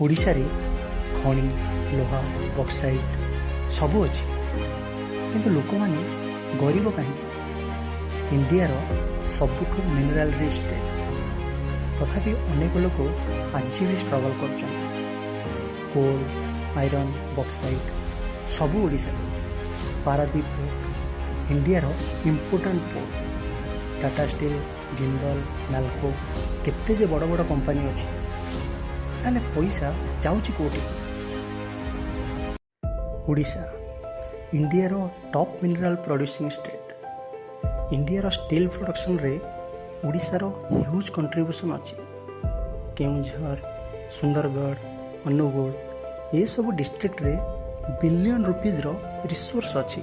ଓଡ଼ିଶାରେ ଖଣି, ଲୁହା, ବକ୍ସାଇଟ୍ ସବୁ ଅଛି, କିନ୍ତୁ ଲୋକମାନେ ଗରିବ କାହିଁକି? ଇଣ୍ଡିଆର ସବୁଠୁ ମିନେରାଲ ରିଚ୍ ଷ୍ଟେଟ୍, ତଥାପି ଅନେକ ଲୋକ ଆଜି ବି ଷ୍ଟ୍ରଗଲ୍ କରୁଛନ୍ତି। କୋଲ୍, ଆଇରନ୍, ବକ୍ସାଇଟ୍ ସବୁ ଓଡ଼ିଶାରେ। ପାରାଦ୍ୱୀପ ପୋର୍ଟ ଇଣ୍ଡିଆର important port. Tata steel, Jindal, NALCO, କେତେ ଯେ ବଡ଼ ବଡ଼ କମ୍ପାନୀ ଅଛି। ତାହେଲେ ପଇସା ଯାଉଛି କେଉଁଠି? ଓଡ଼ିଶା ଇଣ୍ଡିଆର ଟପ୍ ମିନେରାଲ ପ୍ରଡ୍ୟୁସିଂ ଷ୍ଟେଟ୍। ଇଣ୍ଡିଆର ଷ୍ଟିଲ୍ ପ୍ରଡକ୍ସନରେ ଓଡ଼ିଶାର ହ୍ୟୁଜ୍ କଣ୍ଟ୍ରିବ୍ୟୁସନ୍ ଅଛି। କେଉଁଝର, ସୁନ୍ଦରଗଡ଼, ଅନୁଗୁଳ ଏସବୁ ଡିଷ୍ଟ୍ରିକ୍ଟରେ ବିଲିୟନ ରୁପିଜ୍ର ରିସୋର୍ସ ଅଛି।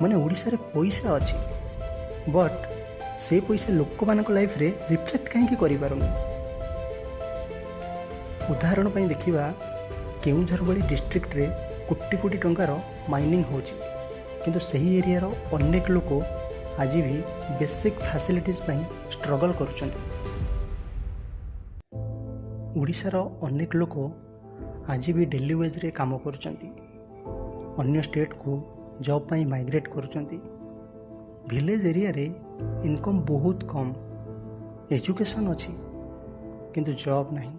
ମାନେ ଓଡ଼ିଶାରେ ପଇସା ଅଛି, ବଟ୍ ସେ ପଇସା ଲୋକମାନଙ୍କ ଲାଇଫରେ ରିଫ୍ଲେକ୍ଟ କାହିଁକି କରିପାରୁନି? ଉଦାହରଣ ପାଇଁ ଦେଖିବା, କେଉଁଝର ଭଳି ଡିଷ୍ଟ୍ରିକ୍ଟରେ କୋଟି କୋଟି ଟଙ୍କାର ମାଇନିଂ ହେଉଛି, କିନ୍ତୁ ସେହି ଏରିଆର ଅନେକ ଲୋକ ଆଜି ବି ବେସିକ୍ ଫ୍ୟାସିଲିଟିଜ୍ ପାଇଁ ଷ୍ଟ୍ରଗଲ୍ କରୁଛନ୍ତି। ଓଡ଼ିଶାର ଅନେକ ଲୋକ ଆଜି ବି ଡେଲି ୱେଜ୍ରେ କାମ କରୁଛନ୍ତି, ଅନ୍ୟ ଷ୍ଟେଟ୍କୁ ଜବ୍ ପାଇଁ ମାଇଗ୍ରେଟ୍ କରୁଛନ୍ତି। ଭିଲେଜ୍ ଏରିଆରେ ଇନକମ୍ ବହୁତ କମ୍, ଏଜୁକେସନ୍ ଅଛି କିନ୍ତୁ ଜବ୍ ନାହିଁ।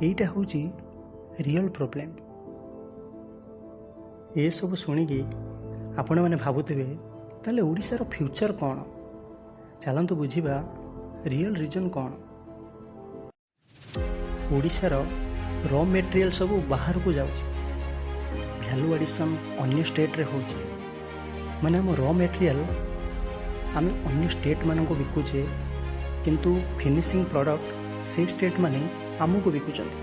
ଏଇଟା ହେଉଛି ରିଅଲ୍ ପ୍ରୋବ୍ଲେମ୍। ଏସବୁ ଶୁଣିକି ଆପଣମାନେ ଭାବୁଥିବେ, ତାହେଲେ ଓଡ଼ିଶାର ଫ୍ୟୁଚର୍ କ'ଣ? ଚାଲନ୍ତୁ ବୁଝିବା ରିଅଲ୍ ରିଜନ୍ କ'ଣ। ଓଡ଼ିଶାର ର ମେଟେରିଆଲ୍ ସବୁ ବାହାରକୁ ଯାଉଛି, ଭ୍ୟାଲୁ ଆଡ଼ିସନ୍ ଅନ୍ୟ ଷ୍ଟେଟ୍ରେ ହେଉଛି। ମାନେ ଆମ ର ମେଟେରିଆଲ୍ ଆମେ ଅନ୍ୟ ଷ୍ଟେଟ୍ମାନଙ୍କୁ ବିକୁଛେ, କିନ୍ତୁ ଫିନିସିଂ ପ୍ରଡ଼କ୍ଟ ସେଇ ଷ୍ଟେଟ୍ ମାନେ ଆମକୁ ବିକୁଛନ୍ତି।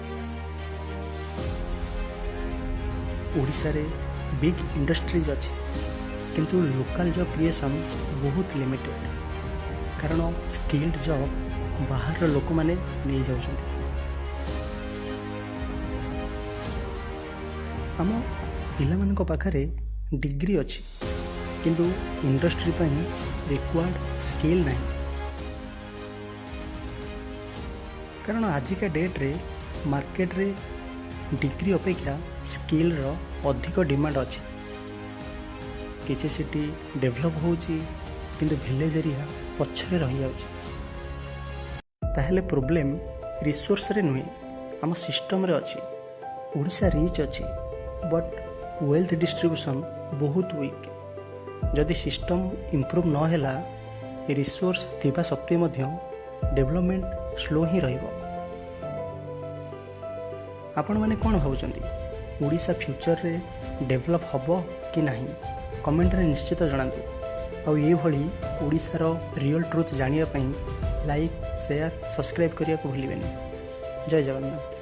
ଓଡ଼ିଶାରେ ବିଗ୍ ଇଣ୍ଡଷ୍ଟ୍ରିଜ୍ ଅଛି, କିନ୍ତୁ ଲୋକାଲ୍ ଜବ୍ କ୍ରିଏସନ୍ ବହୁତ ଲିମିଟେଡ଼୍, କାରଣ ସ୍କିଲ୍ଡ ଜବ୍ ବାହାରର ଲୋକମାନେ ନେଇଯାଉଛନ୍ତି। ଆମ ପିଲାମାନଙ୍କ ପାଖରେ ଡିଗ୍ରୀ ଅଛି, କିନ୍ତୁ ଇଣ୍ଡଷ୍ଟ୍ରି ପାଇଁ ରିକ୍ୱାର୍ଡ଼ ସ୍କିଲ୍ ନାହିଁ, କାରଣ ଆଜିକା ଡେଟ୍ରେ ମାର୍କେଟରେ ଡିଗ୍ରୀ ଅପେକ୍ଷା ସ୍କିଲ୍ର ଅଧିକ ଡିମାଣ୍ଡ ଅଛି। କିଛି ସିଟି ଡେଭଲପ୍ ହେଉଛି, କିନ୍ତୁ ଭିଲେଜ୍ ଏରିଆ ପଛରେ ରହିଯାଉଛି। ତାହେଲେ ପ୍ରୋବ୍ଲେମ୍ ରିସୋର୍ସରେ ନୁହେଁ, ଆମ ସିଷ୍ଟମ୍ରେ ଅଛି। ଓଡ଼ିଶା ରିଚ୍ ଅଛି, ବଟ୍ ୱେଲ୍ଥ ଡିଷ୍ଟ୍ରିବ୍ୟୁସନ୍ ବହୁତ ୱିକ୍। ଯଦି ସିଷ୍ଟମ୍ ଇମ୍ପ୍ରୁଭ୍ ନହେଲା, ରିସୋର୍ସ ଥିବା ସତ୍ତ୍ୱେ ମଧ୍ୟ ଡେଭଲପମେଣ୍ଟ ସ୍ଲୋ ହିଁ ରହିବ। ଆପଣମାନେ କ'ଣ ଭାବୁଛନ୍ତି, ଓଡ଼ିଶା ଫ୍ୟୁଚରରେ ଡେଭଲପ୍ ହେବ କି ନାହିଁ? କମେଣ୍ଟରେ ନିଶ୍ଚିତ ଜଣାନ୍ତୁ। ଆଉ ଏଇଭଳି ଓଡ଼ିଶାର ରିଅଲ୍ ଟ୍ରୁଥ୍ ଜାଣିବା ପାଇଁ ଲାଇକ୍, ସେୟାର, ସବସ୍କ୍ରାଇବ୍ କରିବାକୁ ଭୁଲିବେନି। ଜୟ ଜଗନ୍ନାଥ।